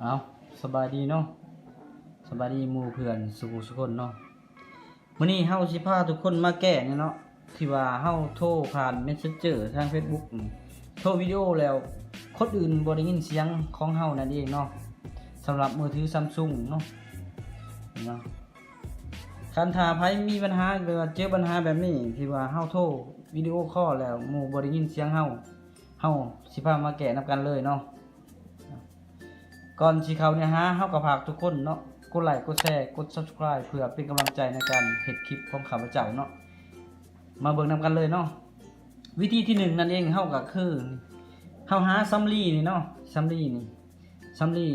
ເອົາ ສະບາຍດີເນາະ ສະບາຍດີໝູ່ເພື່ອນສູ່ຜູ້ສູ່ຄົນເນາະ. ມື້ນີ້ເຮົາຊິພາທຸກຄົນມາແກ້ນີ້ເນາະ ທີ່ວ່າເຮົາໂທຜ່ານ Messenger ທາງ Facebook ນີ້ ໂທວິດີໂອແລ້ວຄົນອື່ນບໍ່ໄດ້ຍິນສຽງຂອງເຮົານັ້ນເອງເນາະ. ສຳລັບມືຖື Samsung ເນາະ ເນາະ ຄັນຖ້າໃຜມີບັນຫາ ຫຼືວ່າເຈີບັນຫາແບບນີ້ ທີ່ວ່າເຮົາໂທວິດີໂອຄໍແລ້ວໝູ່ບໍ່ໄດ້ຍິນສຽງເຮົາ ເຮົາຊິພາມາແກ້ນຳກັນເລີຍເນາະ. ກ່ອນຊິເຂົ້າເນື້ອຫາ ເຮົາກໍຝາກທຸກຄົນເນາະ ກົດໄລ ກົດແຊ ກົດ Subscribe ເພື່ອເປັນກຳລັງໃຈໃນການເຮັດຄລິບຂອງຂ້າພະເຈົ້າເນາະ. ມາເບິ່ງນຳກັນເລີຍເນາະ. ວິທີທີໜຶ່ງນັ້ນເອງ ເຮົາກໍຄື ເຮົາຫາສຳລີນີ້ເນາະ ສຳລີນີ້ ສຳລີ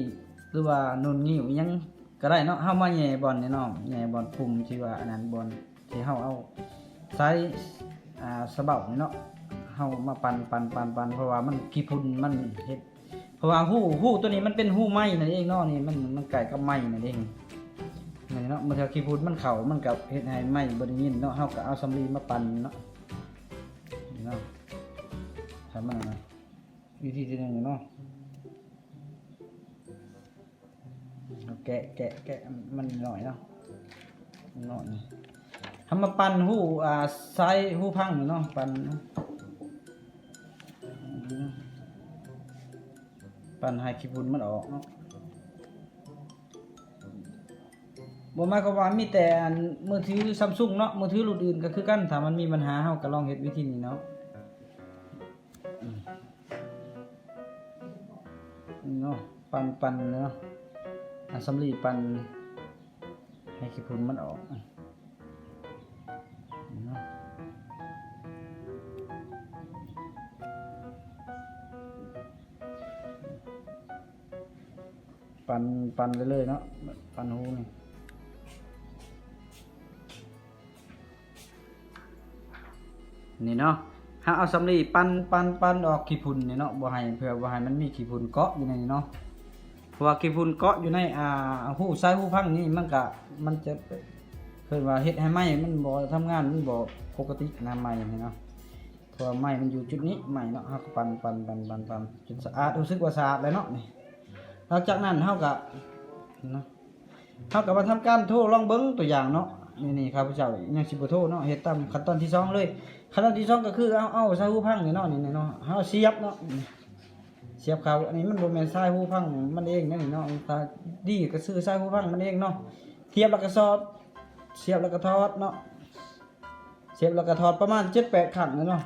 ຫຼືວ່າໜູນງິ້ວອີ່ຫຍັງກໍໄດ້ເນາະ ເຮົາມາແຫຍ່ບ່ອນນີ້ເນາະ ແຫຍ່ບ່ອນປຸ່ມທີ່ວ່າອັນນັ້ນ ບ່ອນທີ່ເຮົາເອົາສາຍ ອ່າ ສະເບົ້ານີ້ເນາະ ເຮົາມາປັ່ນໆໆໆ ເພາະວ່າມັນ ຂີ້ຝຸ່ນມັນເຮັດ ເພາະວ່າຮູ ຮູຕົວນີ້ມັນເປັນຮູໄມ້ນັ້ນເອງເນາະ ນີ້ມັນ ມັນໃກ້ກັບໄມ້ນັ້ນເອງ ນີ້ເນາະ. ບາງເທື່ອຂີ້ຝຸ່ນມັນເຂົ້າ ມັນກໍເຮັດໃຫ້ໄມ້ບໍ່ໄດ້ຍິນເນາະ ເຮົາກໍເອົາສຳລີມາປັ່ນເນາະ ນີ້ເນາະ ທຳມັນນະ ວິທີທີໜຶ່ງເນາະ. ເອົາແກະ ແກະ ແກະມັນໜ້ອຍເນາະ ໜ້ອຍນີ້ ເຮົາມາປັ່ນຮູ ອ່າ ສາຍຮູພັງນີ້ເນາະ ປັ່ນ ປັ່ນໃຫ້ຂີ້ຝຸ່ນມັນອອກເນາະ. ບໍ່ໝາຍຄວາມວ່າມີແຕ່ອັນມືຖື Samsung ເນາະ ມືຖືລຸ້ນອື່ນກໍຄືກັນ ຖ້າມັນມີບັນຫາ ເຮົາກໍລອງເຮັດວິທີນີ້ເນາະ. ເນາະ ປັ່ນໆເນາະ ເອົາສຳລີປັ່ນໃຫ້ຂີ້ຝຸ່ນມັນອອກເນາະ. ປັ່ນ ປັ່ນເລື້ອຍໆເນາະ ປັ່ນຮູນີ້ ນີ້ເນາະ. ເຮົາເອົາສຳລີປັ່ນ ປັ່ນ ປັ່ນອອກຂີ້ຝຸ່ນນີ້ເນາະ ບໍ່ໃຫ້ ເພື່ອບໍ່ໃຫ້ມັນມີຂີ້ຝຸ່ນເກາະຢູ່ໃນນີ້ເນາະ ເພາະວ່າຂີ້ຝຸ່ນເກາະຢູ່ໃນ ອ່າ ຮູ ສາຍຮູພັງນີ້ ມັນກະ ມັນຈະ ເອີ້ນວ່າເຮັດໃຫ້ໄມ້ມັນບໍ່ທຳງານ ມັນບໍ່ປົກກະຕິນະ ໄມ້ນີ້ເນາະ. ເພາະວ່າໄມ້ມັນຢູ່ຈຸດນີ້ ໄມ້ເນາະ ເຮົາກໍປັ່ນໆໆໆ ຈົນສະອາດ ຮູ້ສຶກວ່າສະອາດແລ້ວເນາະ ນີ້. ຫຼັງຈາກນັ້ນເຮົາກໍ ເນາະ ເຮົາກໍມາທຳການໂທລອງເບິ່ງຕົວຢ່າງເນາະ ນີ້ໆ ຂ້າພະເຈົ້າຍັງຊິບໍ່ໂທເນາະ ເຮັດຕາມຂັ້ນຕອນທີສອງເລີຍ. ຂັ້ນຕອນທີສອງກໍຄືເອົາ ເອົາສາຍຫູພັງນີ້ເນາະ ນີ້ເນາະ ເຮົາສຽບເນາະ ສຽບເຂົ້າ. ອັນນີ້ມັນບໍ່ແມ່ນສາຍຫູພັງມັນເອງເດ້ນີ້ເນາະ ຖ້າດີກໍຊື້ສາຍຫູພັງມັນເອງເນາະ ສຽບແລ້ວກໍສອດ ສຽບແລ້ວກໍຖອດເນາະ. ສຽບແລ້ວກໍຖອດປະມານເຈັດແປດຄັ້ງເນາະ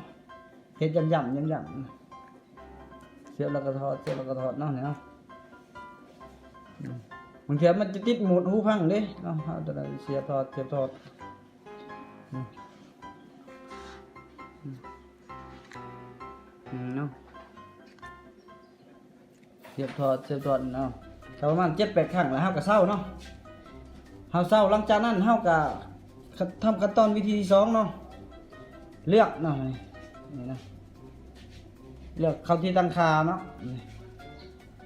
ເຮັດຢ້ຳໆ ຢ້ຳໆ ສຽບແລ້ວກໍຖອດ ສຽບແລ້ວກໍຖອດເນາະ ນີ້ເນາະ. ອືມ ບາງເທື່ອມັນຈະຕິດໝູດຫູພັງເດ້ເນາະ ເຮົາຈະໄດ້ສຽບຖອດ ສຽບຖອດ ອືມ ອືມ ເນາະ. ສຽບຖອດ ສຽບຖອດເນາະ ກໍປະມານເຈັດແປດຄັ້ງ ແລ້ວເຮົາກໍເຊົາເນາະ ເຮົາເຊົາ. ຫຼັງຈາກນັ້ນເຮົາກໍທຳຂັ້ນຕອນວິທີທີສອງເນາະ ເລືອກເນາະ ນີ້ນະ ເລືອກເຂົ້າທີ່ຕັ້ງຄ່າເນາະ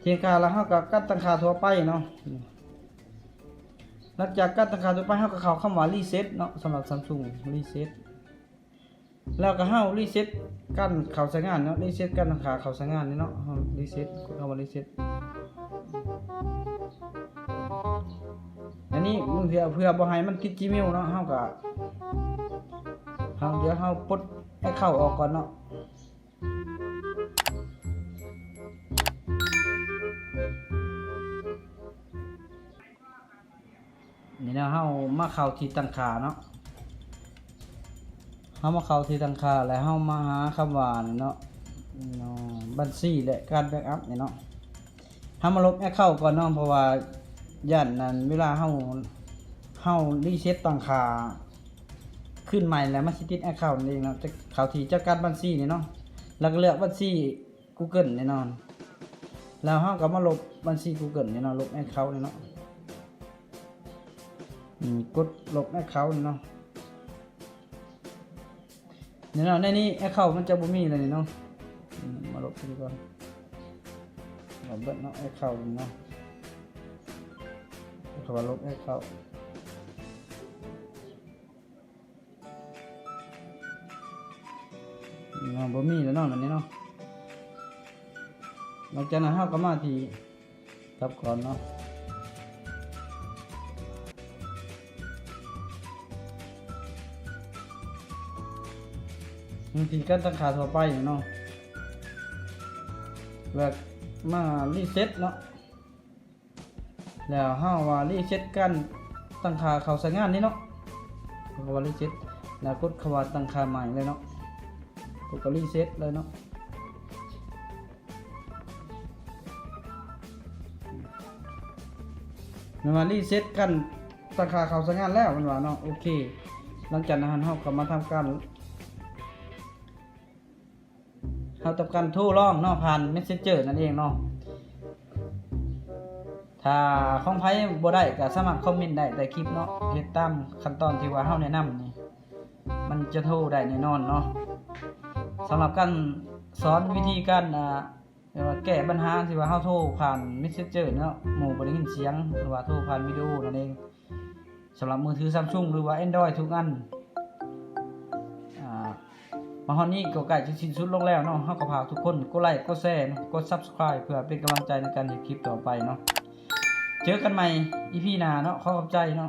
ທີ່ຕັ້ງຄ່າ ແລ້ວເຮົາກໍກັດຕັ້ງຄ່າທົ່ວໄປເນາະ. ຫຼັງຈາກກັດຕັ້ງຄ່າທົ່ວໄປ ເຮົາກໍເຂົ້າຄຳວ່າ ຣີເຊັດ ເນາະ ສຳລັບ Samsung ຣີເຊັດ ແລ້ວກໍເຮົາຣີເຊັດການເຂົ້າໃຊ້ງານເນາະ ຣີເຊັດການຕັ້ງຄ່າເຂົ້າໃຊ້ງານນີ້ເນາະ ເຮົາຣີເຊັດ ກົດຄຳວ່າຣີເຊັດ. ອັນນີ້ເພື່ອ ເພື່ອບໍ່ໃຫ້ມັນຕິດ Gmail ເນາະ ເຮົາກໍ ເຮົາ ດຽວເຮົາປົດ account ອອກກ່ອນເນາະ. ນີ້ເນາະ ເຮົາມາເຂົ້າທີ່ຕັ້ງຄ່າເນາະ ເຮົາມາເຂົ້າທີ່ຕັ້ງຄ່າ ແລ້ວເຮົາມາຫາຄຳວ່ານີ້ເນາະ ບັນຊີ ແລະ ການແບັກອັບນີ້ເນາະ. ເຮົາມາລົບ account ກ່ອນເນາະ ເພາະວ່າຢ້ານນັ້ນ ເວລາເຮົາ ເຮົາຣີເຊັດຕັ້ງຄ່າຄືນໃໝ່ ແລ້ວມັນຊິຕິດ account ນັ້ນເອງເນາະ. ຈະເຂົ້າທີ່ຈັດການບັນຊີນີ້ເນາະ ແລ້ວກໍເລືອກບັນຊີ Google ແນ່ນອນ ແລ້ວເຮົາກໍມາລົບບັນຊີ Google ນີ້ເນາະ ລົບ account ນີ້ເນາະ ອືມ ກົດລົບ account ນີ້ເນາະ ນີ້ເນາະ. ໃນນີ້ account ມັນຈະບໍ່ມີແລ້ວນີ້ເນາະ ອືມ ມາລົບຕົວນີ້ກ່ອນ ລົບເບິດເນາະ account ນີ້ເນາະ ເຂົາວ່າລົບ account ເນາະ ບໍ່ມີແລ້ວເນາະ ແບບນີ້ເນາະ. ຫຼັງຈາກນັ້ນເຮົາກໍມາທີ່ ກັບກ່ອນເນາະ ວິທີການຕັ້ງຄ່າທົ່ວໄປເນາະ ແລ້ວມາຣີເຊັດເນາະ ແລ້ວເຮົາວ່າຣີເຊັດການຕັ້ງຄ່າເຂົ້າໃຊ້ງານນີ້ເນາະ ເຮົາກໍວ່າຣີເຊັດ ແລ້ວກົດຄຳວ່າຕັ້ງຄ່າໃໝ່ເລີຍເນາະ ກົດກໍຣີເຊັດເລີຍເນາະ ແມ່ນວ່າຣີເຊັດການຕັ້ງຄ່າເຂົ້າໃຊ້ງານແລ້ວ ແມ່ນວ່າເນາະ ໂອເຄ ຫຼັງຈາກນັ້ນເຮົາກໍມາທຳການ ເຮົາຕ້ອງການໂທລອງເນາະ ຜ່ານ Messenger ນັ້ນເອງເນາະ ຖ້າຂອງໃຜບໍ່ໄດ້ກໍສາມາດຄອມເມັນໄດ້ໃຕ້ຄລິບເນາະ ເຮັດຕາມຂັ້ນຕອນທີ່ວ່າເຮົາແນະນຳນີ້ ມັນຈະໂທໄດ້ແນ່ນອນເນາະ ສຳລັບການສອນວິທີການ ອ່າ ແບບວ່າແກ້ບັນຫາທີ່ວ່າເຮົາໂທຜ່ານ Messenger ເນາະ ໝູ່ບໍ່ໄດ້ຍິນສຽງ ຫຼືວ່າໂທຜ່ານວິດີໂອນັ້ນເອງ ສຳລັບມືຖື Samsung ຫຼືວ່າ Android ທຸກອັນ ອ່າ ມາຮອດນີ້ກໍໃກ້ຈະສິ້ນສຸດລົງແລ້ວເນາະ ເຮົາກໍຝາກທຸກຄົນກົດໄລ ກົດແຊ ກົດ Subscribe ເພື່ອເປັນກຳລັງໃຈໃນການເຮັດຄລິບຕໍ່ໄປເນາະ ເຈີກັນໃໝ່ ອີ ພີ ໜ້າເນາະ ຂໍຂອບໃຈເນາະ.